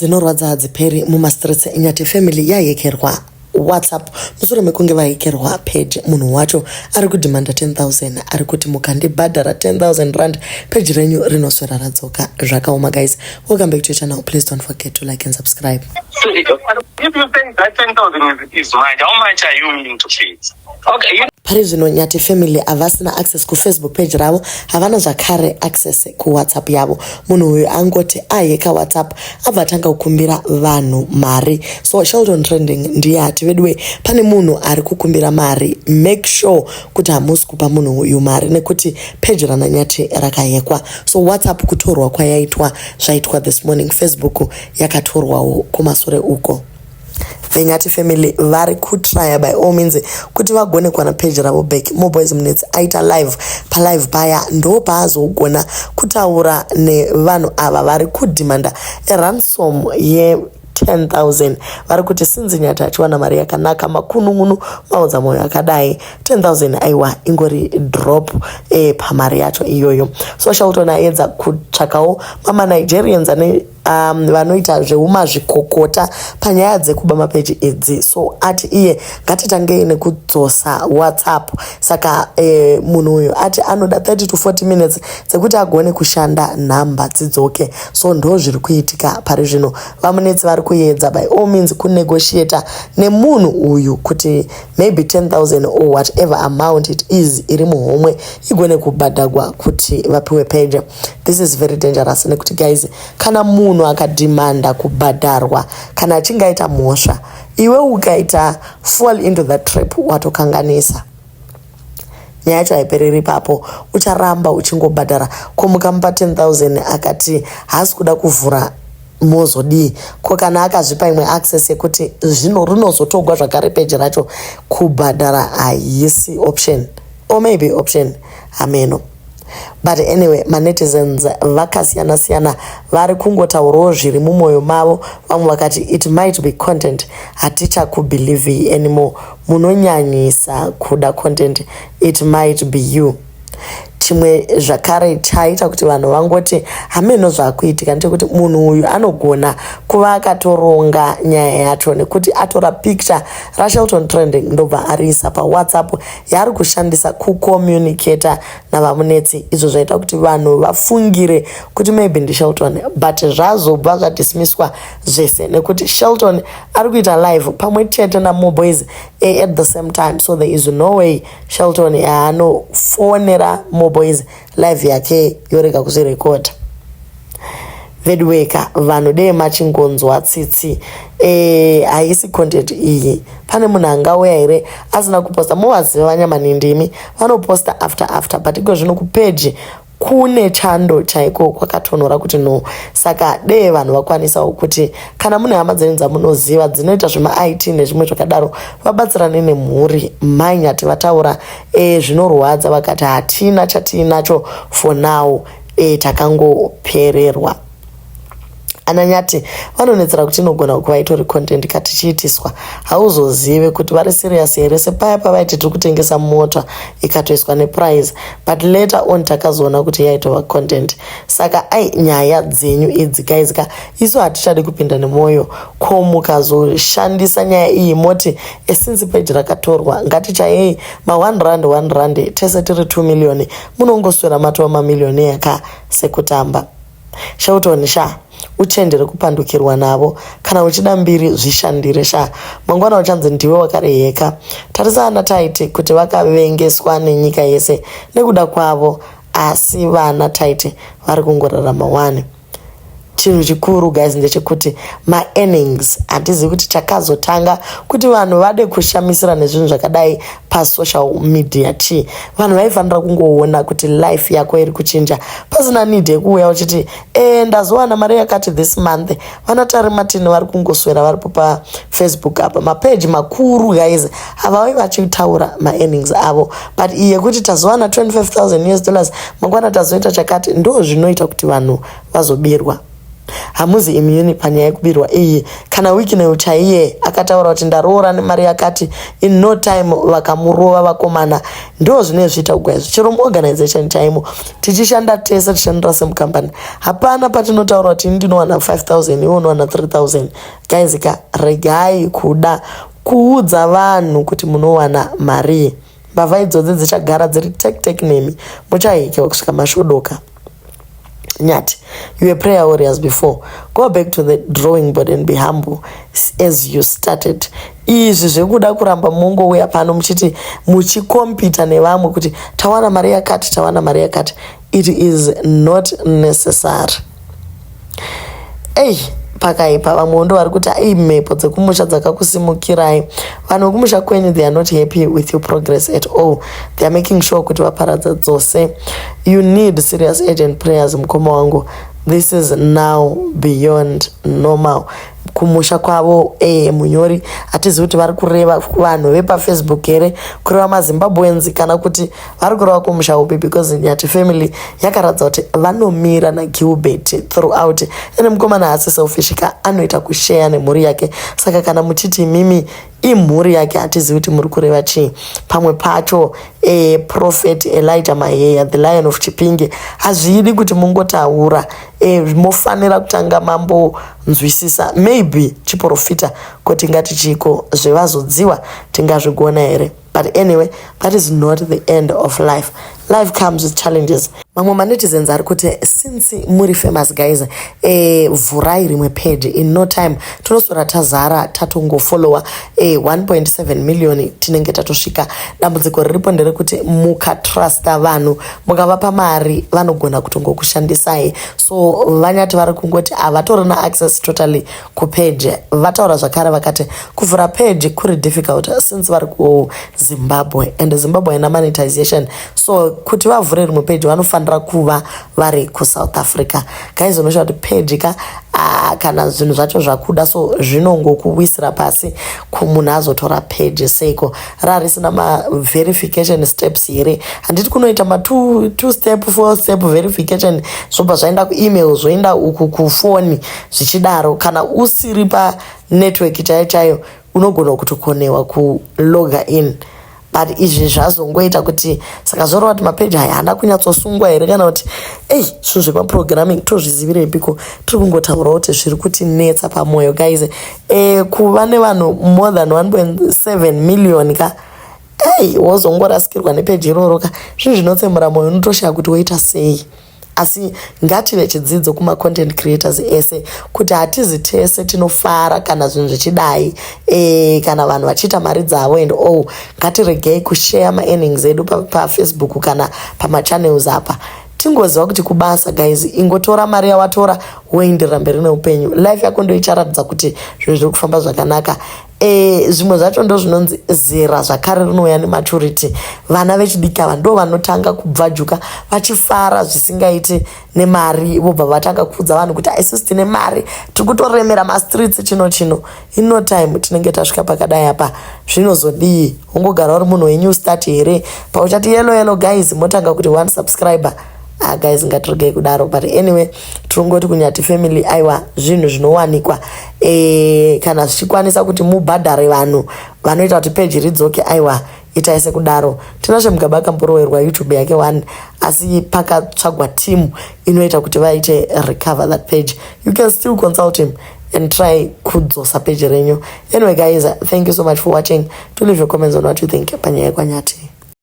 Dzinorwadza hadziperi mumastreets. Nyati family yahekerwa WhatsApp mushure mekunge vahekerwa page. Munhu wacho ari kudhimanda 10,000, ari kuti mukandibhadhara 10,000 rand, page renyu rinoswera radzoka. Zvakaoma guys. Welcome back to your channel. Please don't forget to like and subscribe. So if you think that 10,000 is much, how much are you willing to pay? Okay, you Pari zvino Nyati family havasina access kuFacebook page ravo, havana zvakare access kuWhatsApp yavo. Munhu uyu angoti aheka WhatsApp, abva atanga kukumbira vanhu mari. So Sheldon Trending ndiye ati, "Veduwe, pane munhu ari kukumbira mari, make sure kuti hamusi kupa munhu uyu mari nekuti page ranaNyati rakahekwa." So WhatsApp kutorwa kwayaitwa, zvaitwa this morning. Facebook yakatorwawo kumasure uko. VeNyati family vari kutrya by all means kuti vagone kuwana page ravo back. Moboys Munetsi aita live. Palive paya ndo paazogona kutaura nevanhu ava vari kudhimanda eransom ye10,000. Vari kuti sinzi Nyati achiwana mari yakanaka, makunun'unu, maudza mwoyo akadai, 10,000 aiwa ingori drop pamari yacho iyoyo. So Shelton aedza kutsvakawo mamaNigerians ane vanoita zveumazvikokota panyaya dzekuba mapeji idzi. So ati iye ngatitangei nekudzosa WhatsApp. Saka munhu uyu ati anoda 30 to 40 minutes dzekuti agone kushanda, nhamba dzidzoke. So ndo zviri kuitika pari zvino. VaMunetsi vari kuedza by all means kunegotiata nemunhu uyu kuti maybe 10,000 or whatever amount it is iri muhomwe igone kubhadhagwa kuti vapiwe page. This is very dangerous nekuti guys, kana munhu akadhimanda kubhadharwa, kana achinge aita mhosva, iwe ukaita fall into that trap, watokanganisa. Nyaya yacho haipereri ipapo, ucharamba uchingobhadhara. Ko mukamupa 10,000 akati haasi kuda kuvhura, mozodii? Ko kana akazvipa imwe access yekuti zvino rinozotogwa zvakare peji racho? Kubhadhara haisi option, or maybe option, hameno. But anyway, manetizens vakasiyana siyana vari kungotaurawo zviri mumwoyo mavo. Vamwe vakati, "It might be content. Hatichakubelievei anymore, munonyanyisa kuda content. It might be you." Chimwe zvakare chaita kuti vanhu vangoti hameno zvaakuitika ndechekuti munhu uyu anogona kuva akatoronga nyaya yacho, nekuti atora picture raShelton Trending, ndobva ariisa paWhatsApp yaari kushandisa kucommunicata navaMunetsi. Izvo zvaita kuti vanhu vafungire kuti maybe ndiShelton, but zvazobva zvadismisswa zvese nekuti Shelton ari kuita live pamwe chete naMoboys at the same time. So there is no way Shelton yaanofonera Moboys, live yake yorega kuzvirekodha. Vedweka, vanhu dee machingonzwa tsitsi. Haisi content iyi. Pane munhu angauya here asina kuposta? Movaziva vanyamanindimi, vanoposta after after, but iko zvino kupeji kune chando chaiko, kwakatonhora kuti no. Saka dee vanhu vakwanisawo kuti kana mune hama dzenyu dzamunoziva dzinoita zvemaIT nezvimwe zvakadaro, vabatsirane nemhuri. Mainyati vataura zvinorwadza, vakati hatina chatiinacho for now, takangopererwa. Ananyati vanonetsera kuti inogona kuva itori content katichiitiswa. Hauzozive kuti vari serious here, sepaya pavaiti tiri kutengesa mota, ikatoiswa neprice, but later on takazoona kuti yaitova content. Saka ai, nyaya dzenyu idzi guys ka, isu hatichadi kupinda nemwoyo. Ko mukazoshandisa nyaya iyi moti esince page rakatorwa, ngatichayei ma1 rand 1 rand, tese tiri 2 million, munongoswera matova mamillionaire ka sekutamba. Shelton sha, uchenjere kupandukirwa navo. Kana uchida mbiri, zvishandire sha. Mangwana uchanzi ndiwe wakareheka. Tarisa ana Taiti kuti vakavengeswa nenyika yese nekuda kwavo, asi vana Taiti vari kungorarama wani. Chinhu chikuru guys ndechekuti maearnings, handizivi kuti chakazotanga kuti vanhu vade kushamisira nezvinhu zvakadai pasocial media chii. Vanhu vaifanira kungoona kuti life yako iri kuchinja pasina need yekuuya uchiti, "Ndazowana mari yakati this month." Vana Tari Martin vari kungoswera varipo paFacebook apa, mapeji makuru guys, havavi vachitaura maearnings avo, but iye kuti tazowana 25,000 US dollars, mangwana tazoita chakati, ndo zvinoita kuti vanhu vazobirwa. Hamuzi immune panyaya yekubirwa iyi. Kana Wicknell chaiye akataura kuti ndaroora nemari yakati, in no time vakamurova vakomana. Ndo zvinenge zvichiita kugwa izvi. Chero muorganization chaimo tichishanda tese, tichishandira semucompany, hapana patinotaura kuti ini ndinowana 5000, iwe unowana 3000. Guys ka, regai kuda kuudza vanhu kuti munowana mari. Mbavha idzodzi dzichagara dziri tek tek nemi, muchahekewa kusvika mashodoka. Nyati, you were prayer warriors before. Go back to the drawing board and be humble as you started. Izvi zvekuda kuramba mungouya pano muchiti muchikompita nevamwe kuti tawana mari yakati, tawana mari yakati, it is not necessary. Ei, pakaipa. Vamwe ndo vari kuti ai, mhepo dzekumusha dzakakusimukirai. Vanhu vekumusha kwenyu, they are not happy with your progress at all. They are making sure kuti vaparadza dzose. You need serious urgent prayers, mukoma wangu. This is now beyond normal. Kumusha kwavo, munyori, hatizivi kuti vari kureva vanhu vepaFacebook here, kureva maZimbabweans, kana kuti vari kureva kumusha upi, because Nyati family yakaratidza kuti vanomira naGilbert throughout. Ene mukomana haasi selfish ka, anoita kusheya nemhuri yake. Saka kana muchiti mimi imhuri yake, hatizivi kuti muri kureva chii. Pamwe pacho, Prophet Elijah Maheya, the Lion of Chipinge, hazvidi kuti mungotaura. Mofanira kutanga mambonzwisisa maybe chiprofita kuti ngati chiko zvevazodziwa tingazvigona here. But anyway, that is not the end of life. Life comes with challenges. Mamwe manetizens ari kuti since muri famous guys, vhurai rimwe page. In no time tinoswera tazara, tatongofollowa 1.7 million, tinenge tatosvika. Dambudziko riripo nderekuti mukatrusta vanhu, mukavapa mari, vanogona kutongokushandisai. So vanyati vari kungoti havatorina access totally kupage. Vataura zvakare vakati kuvhura page kuri difficult since vari kuZimbabwe and Zimbabwe haina monetization, so kuti vavhure rimwe page vanofanira kuva vari kuSouth Africa. Guys, unoshaa kuti page ka, kana zvinhu zvacho zvakuda so zvinongokuwisira pasi. Kumunhu azotora page seiko rarisina maverification steps here? Handiti kunoita ma2 two step, four step verification, zvobva zvaenda kuemail, zvoenda uku kufoni, zvichidaro. Kana usiri panetwork chaiyo chaiyo, unogona kutokonewa kuloga in. But izvi zvazongoita kuti saka zvoreva kuti mapeji aya haana kunyatsosungwa here, kana kuti ei, zvinhu zvemaprogramming tozvizivirepiko? Tiri kungotaurawo kuti zviri kutinetsa pamwoyo, guys. Kuva nevanhu more than 1.7 million ka, ei, wozongorasikirwa nepeji iroro ka, zvinhu zvinotsemura mwoyo, unotoshaya kuti woita sei. Asi ngative chidzidzo kumacontent creators ese kuti hatizi tese tinofara kana zvinhu zvichidai, kana vanhu vachiita mari dzavo and all. Ngatiregei kushare maearnings edu paFacebook kana pamachannels apa. Tingoziva kuti kubasa, guys, ingotora mari yawatora, woenderera mberi neupenyu. Life yako ndo icharatidza kuti zvinhu zviri kufamba zvakanaka. Zvimwe zvacho ndo zvinonzi zera zvakare rinouya nematurity. Vana vechidiki ava ndo vanotanga kubvajuka vachifara zvisingaiti nemari, vobva vatanga kuudza vanhu kuti isusu tine mari, tiri kutoremera mastreets, chino chino. In no time tinenge tasvika pakadai apa. Zvinozodii? Ungogara uri munhu wenew start here pauchati, "Hello, hello guys," motanga kuti one subscriber? Ah, guys, ngatiregei kudaro. But anyway, tirongoti kuNyati family, aiwa, zvinhu zvinowanikwa. Kana zvichikwanisa kuti mubhadhare vanhu vanoita kuti peji ridzoke, aiwa, itai sekudaro. Tinashe Mugabe akamborowerwa YouTube yake one, asi pakatsvagwa team inoita kuti vaite recover that page. You can still consult him and try kudzosa page renyu. Anyway guys, thank you so much for watching. To leave your comments on what you think panyaya yekwanyati.